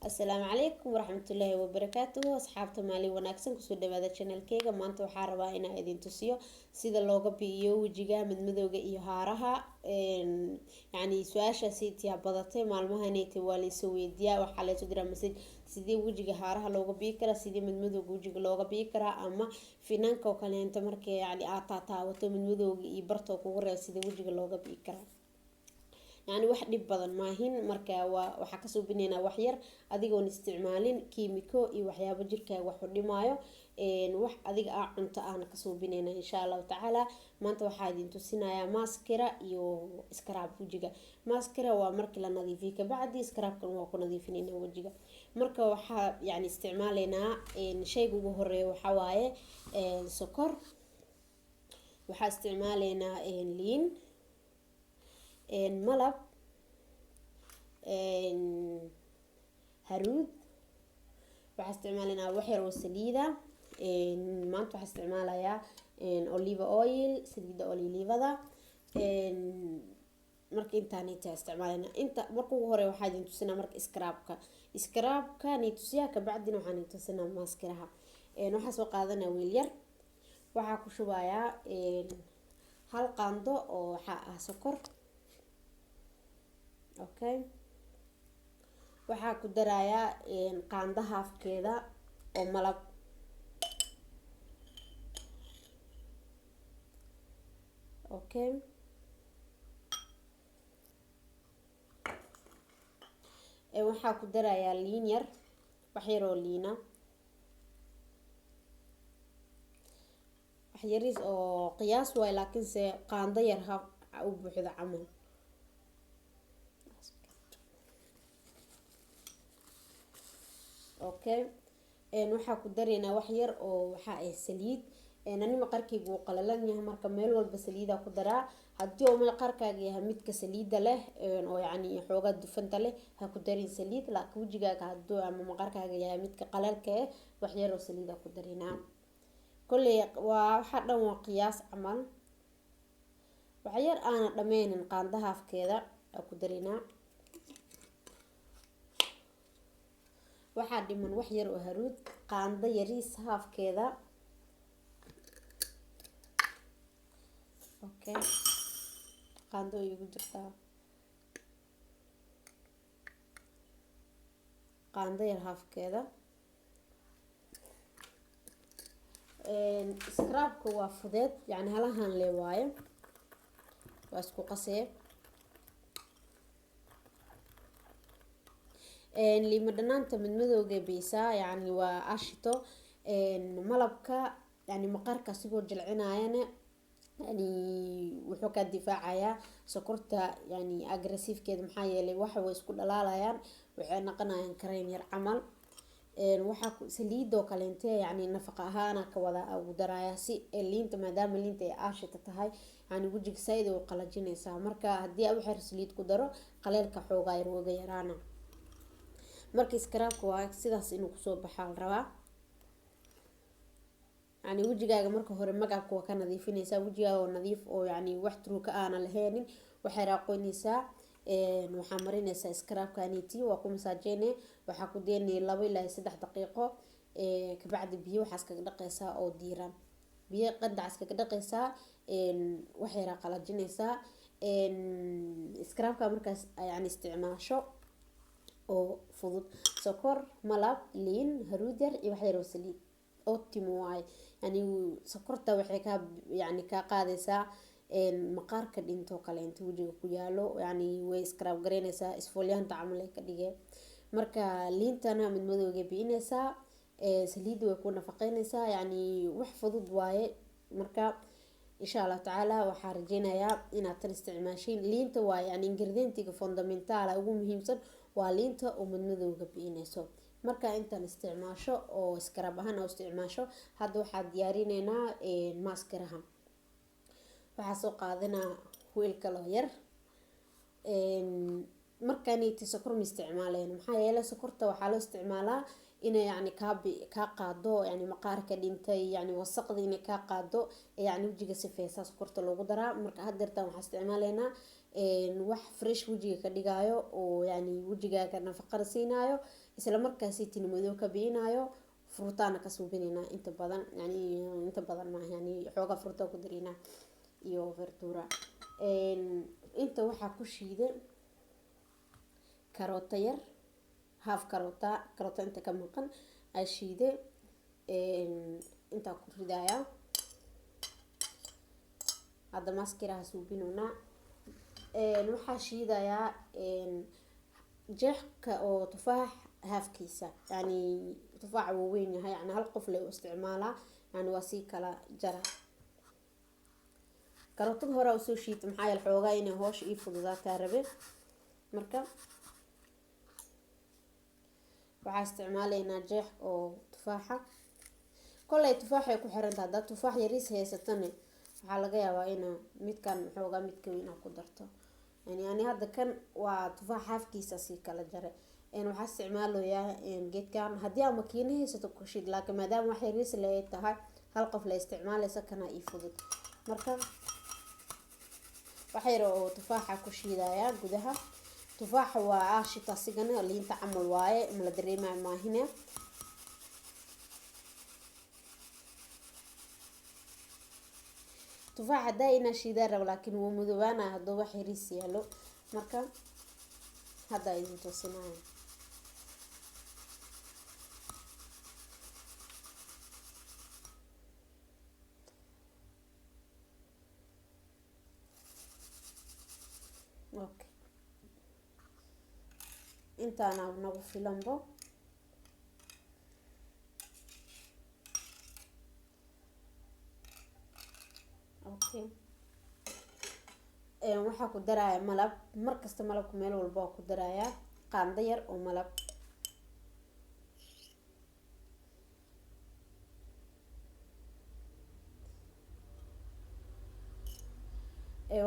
Asalaamu calaykum waraxmatullaahi wabarakaatuhu. Asxaabta, maalin wanaagsan, kusoo dhawaada channelkeyga. Maanta waxaa rabaa inaa idin tusiyo sida looga bi'iyo wejiga madmadowga iyo haaraha. Yacni su-aashaasi tiyaa badatay maalmahanayta, waa laysoo weydiiyaa, waxaa laysoo diraa message: sidee wejiga haaraha looga bi'i karaa, sidee madmadowga wejiga looga bi'i karaa, ama finanka oo kaleento markii yani aad taataabato madmadowga iyo barta oo kugu reeb, sidee wejiga looga bi'i karaa? Yani wax dhib badan maahin. Marka waa waxaa kasoo bineynaa wax yar adigoon isticmaalin kiimiko iyo waxyaabo jirkaaga wax u dhimaayo, wax adiga ah cunto ahna kasoo bineyna, insha Allahu tacaala. Maanta waxaa idin tusinayaa maskara iyo scrub wejiga. Maskara waa markii la nadiifiyo kabacdi, scrubkan waa ku nadiifineyna wejiga. Marka waxaa yani isticmaaleynaa, shayga ugu horeeya waxaa waaye sokor, waxaa isticmaaleynaa liin, malab, haruud, waxaa isticmaaleynaa wax yar oo saliida. Maanta waxaa isticmaalayaa olive oil, saliida olivada. Marka intaanita isticmaaleyna inta, marka ugu hore waxaa idin tusinaa marka scrubka. Scrubka ni tusiyaa, kabacdina waxaan idin tusinaa maskaraha. Waxaa soo qaadanaa weel yar, waxaa ku shubayaa hal qaando oo waxaa ah sokor. Okay, waxaa ku darayaa qaando haafkeeda oo malab. Okay, waxaa ku darayaa liin yar, wax yar oo liina, wax yariis oo qiyaas waay, laakiinse qaando yar ha u buuxdo camal. Okay, waxaa ku dareynaa wax yar oo waxaa ah saliid. Ani maqaarkaygu wuu qalalan yahay, marka meel walba saliidaa ku daraa. Haddii oo maqaarkaaga yahay midka saliida leh oo yacni xoogaa dufanta leh, ha ku darin saliid, laakiin wejigaaga hadduu ama maqaarkaaga yahay midka qalalka eh, wax yar oo saliidaa ku darinaa. Kolley waa waxa dhan waa qiyaas camal, wax yar aana dhameynin qaando haafkeeda aa ku darinaa. Waxaa dhiman wax yar oo haruud, qaando yariis haafkeeda. Okay, qaando way igu jirtaa, qaando yar haafkeeda. Scrubka waa fudeed, yani halahan le waaye, waa isku qasee. Liima dhanaanta madmadowga beysaa, yani waa ashito. Malabka yani maqaarka asigoo jilcinaayana, yani wuxuu kaa difaacayaa sokorta, yani aggressivekeeda, maxaa yeelay waxa way isku dhalaalayaan, waxay noqonayaan kareem yar camal. Waxaa saliidoo kaleente yani nafaqa ahaana ka wada ugu darayaa si liinta, maadaama liinta ay aashita tahay, yani wejiga saaid u qalajinaysaa. Marka haddii wax yar saliid ku daro, qaleelka xoogaa yar uga yaraana. Marka scrubka waa sidaas inuu kusoo baxaa la rabaa. Yani wejigaaga marka hore magabka waa ka nadiifinaysaa, wejigaaga oo nadiif oo yani wax truuka aana laheenin, waxay raaqoynaysaa, waxaa marinaysaa scrubkaniti, waa ku masaajeyne, waxaa ku deynaya 2 ilaa 3 daqiiqo. Kabacdi biyo waxaa iskaga dhaqaysaa oo diiran, biyo qandac iskaga dhaqaysaa, waxay raa qalajinaysaa scrubka. Markaas yani isticmaasho oo fudud: sokor, malab, liin, haruud yar iyo wax yar oo saliid, optimo waaye. Yani sokorta waxay kaa yani kaa qaadaysaa maqaarka dhintoo kaleento wejiga ku yaalo, yani way scrub gareynaysaa, isfoolyaanta camal ay ka dhigeen. Marka liintana madmadowgay bi'inaysaa, saliidda way ku nafaqeynaysaa, yani wax fudud waaye. Marka insha Allahu tacaala waxaa rajeynayaa inaad tan isticmaashiin. Liinta waa yani ingredientiga fundamentala ugu muhiimsan, waa liinta oo madmadowga bi'inayso. Marka intaan isticmaasho oo scrub ahaan oo isticmaasho, hadda waxaa diyaarineynaa maskaraha. Waxaa soo qaadanaa weel kaloo yar. Markaniti sokor ma isticmaaleyno, maxaa yeelay sokorta waxaa loo isticmaalaa inay yani kaa qaado yani maqaarka dhintay, yani wasaqda inay kaa qaado, yani wejiga sifeysaa sokorta loogu daraa. Marka haddeertan waxaa isticmaaleynaa wax fresh wejiga ka dhigaayo oo yani wejigaaga nafaqana siinaayo. Isla markaasi tin madow ka biinayo, fruutaana ka suubinaynaa inta badan, yani inta badan maaha, yani xoogaa fruuta ku darinaa iyo verdura. Inta waxaa ku shiiday karoota yar, half karoota, karoota inta ka maqan aa shiiday, intaa ku ridayaa. Hadda maskiraha suubinoonaa. Waxaa shiidayaa jeexka oo tufaax haafkiisa, yani tufaaxa wuu weyn yahay, yani hal qof le u isticmaalaa, yani waa sii kala jara. Karootada horaa usoo shiita, maxaa yeele xoogaa inay hoosha ii fududaataa rabe. Marka waxaa isticmaalaynaa jeex oo tufaaxa. Kolley tufaaxay ku xirantahay, haddaad tufaax yariis haysatane waxaa laga yaabaa inaa midkan xoogaa midka weyn aa ku darto. Yani ani hadda kan waa tufaax haafkiisa sii kala jare. Waxaa isticmaalayaa geedkan. Haddii aa makiina haysato ku shid, laakiin maadaama wax yariis le ay tahay, hal qof la isticmaalaysa, kana ii fudud. Marka wax yar oo tufaaxa ku shiidayaa gudaha. Tufaaxa waa aashita asigana liinta camal waaye, mala dareemayo maahine. Tufaax haddaa inaa shiidaa rabo, laakiin wuu madoobaanaya hadduu wax yariis yaalo. Marka hadda idin tusinaya. Okay, intaana nagu filanbo. Okay, waxaa ku daraaya malab. Markasta malabka meel walba waa ku darayaa, qaando yar oo malab.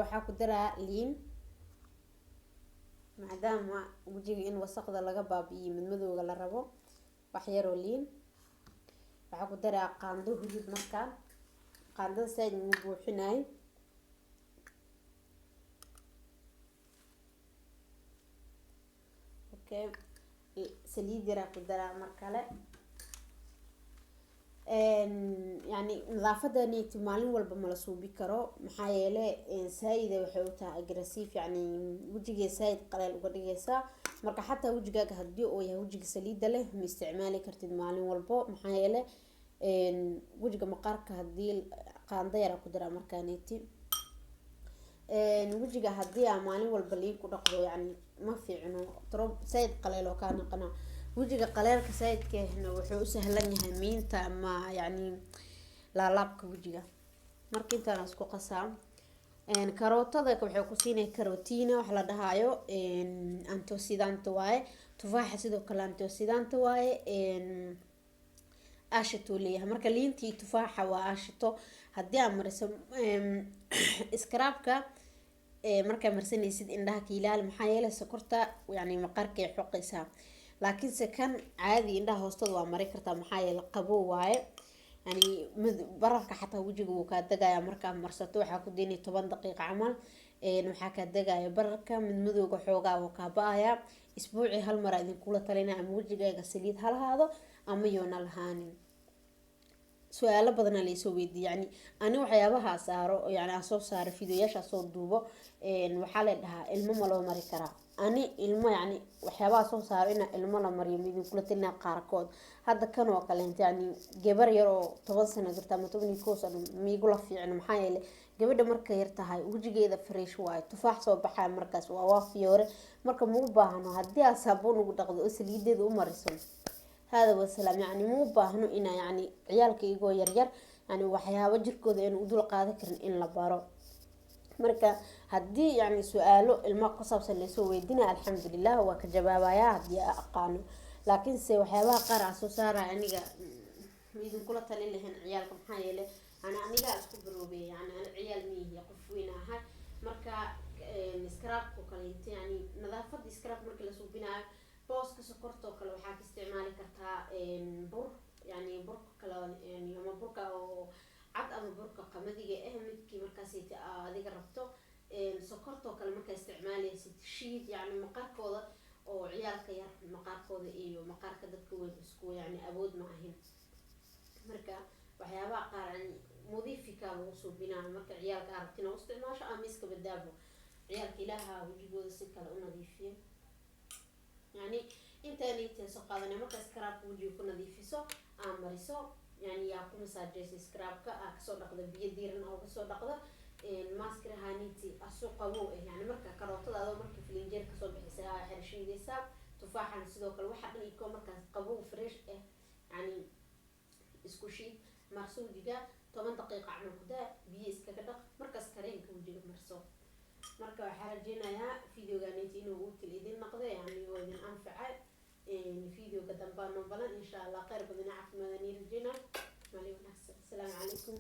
Waxaa ku darayaa liin, maadaama wejiga in wasaqda laga baabi'iyo, madmadowga la rabo, wax yaroo liin. Waxaa ku darayaa qaando hilib. Markaan qaandada saaid ugu buuxinayo. Okay, saliid yaraa ku daraa mar kale. Yani nadaafadani maalin walba mala suubi karo, maxaa yeele saaida waxay u tahay aggressive, yani wejigee saaid qaleel uga dhigaysaa. Marka xataa wejigaaga hadii uu yahay wejiga saliida leh, ma isticmaali kartid maalin walbo, maxaa yeele wejiga maqaarka hadii qaando yaraa ku daraa markaaneti, wejiga hadii aa maalin walba liin ku dhaqdo, yani ma fiicno, tro saaid qaleel oo kaa naqana. Wejiga qaleelka saaidkeehna wuxuu u sahlan yahay miinta ama yani laalaabka wejiga. Marka intaan isku qasaa. Karootada waxay ku siinay karotina wax la dhahaayo, antioxidant waaye. Tufaaxa sidoo kale antioxidant waaye, aashituu leeyahay. Marka liintii tufaaxa waa aashito. Haddii aad mariso iskaraabka markaa marsanaysid, indhaha ka ilaali, maxaa yeelay sokorta yani maqaarkay xoqaysaa. Laakiinse kan caadi indhaha hoostooda waa mari kartaa, maxaa yeelay qabow waaye, yani bararka xataa wejiga wuu kaa degaya markaa marsato. Waxaa ku daynaya 10 daqiiqa camal, waxaa kaa degaya bararka, madmadowga xoogaa wuu kaa ba-ayaa. Isbuucii hal mar aa idinkula talinaya, ama wejigaaga saliid ha lahaado ama yoona lahaanin. Su-aalo badanaa laysoo weydiiye, yani ani waxyaabaha saaro, yani aan soo saaro fideoyaasha soo duubo, waxaa la dhahaa ilmo ma loo mari karaa? Ani ilmo, yani waxyaabaha soo saaro inaa ilmo la mariyo midinkula talinaa qaarkood. Hadda kan oo kaleento, yani gabar yar oo 10 sano jirta ama 11 sano miigula fiicno, maxaa yeelay gabadha markay yar tahay wejigeeda fresh waayo, tufaax soo baxaya markaas waa fiyoore. Marka ma u baahno haddii aad saabuun ugu dhaqdo oo saliideeda u mariso, hada wasalaam. Yani ma u baahno inaa yani ciyaalka igoo yaryar yani waxyaabo jirkooda aynu u dul qaadan karin in la baro. Marka haddii yani su-aalo ilmaha ku saabsan laysoo weydiinaya, alxamdulilah waa ka jawaabayaa haddii aa aqaano. Laakiinse waxyaabaha qaar aa soo saaraya aniga ma idinkula talin lahayn ciyaalka, maxaa yeelay ana anigaa isku baroobeya, yani ana ciyaal miyihi, qof weyn ahay. Marka iskaraabka kaleeto, yani nadaafada iskaraab marka la suubinaayo, booska sokorta oo kale waxaa ka isticmaali kartaa bur, yani burka kale ama burka oo cad ama burka qamadiga ah, midkii markaasayta adiga rabto. Sokortoo kale markaa isticmaalaysid shiid, yani maqaarkooda Oo ciyaalka yar maqaarkooda iyo maqaarka dadka weyn isku yani awood ma ahin. Marka waxyaabaha qaar modiifika lagu suubinaa. Marka ciyaalka aragtina u isticmaasho ama iska badaabo, ciyaalka Ilaaha wejigooda si kale u nadiifiyo. Yani intaanaytan soo qaadanay, marka scrubka wejiga ku nadiifiso, aa mariso, yani yaa ku masaajeysa scrubka, aa kasoo dhaqda biyo diiran, aa kasoo dhaqda maskarahaniti asu qabow ah. Yani marka karootada adoo marka filinjeer kasoo bixisa aa xershiideysaa, tufaaxana sidoo kale, waxa dhan ikoo markaas qabow fresh ah, yani isku shiid, marso wejiga 10 daqiiqa camal ku daa, biyo iskaga dhaq, markaas kareemka wejiga marso. Marka waxaa rajeynayaa videoganiti inuu util idin noqdo, yani oo idin anfacay. Videoga dambaa noo balan, insha Allah. Kheyr badan, caafimaad nii rajeynaa. Maalin wanaagsan. Asalaamu calaykum.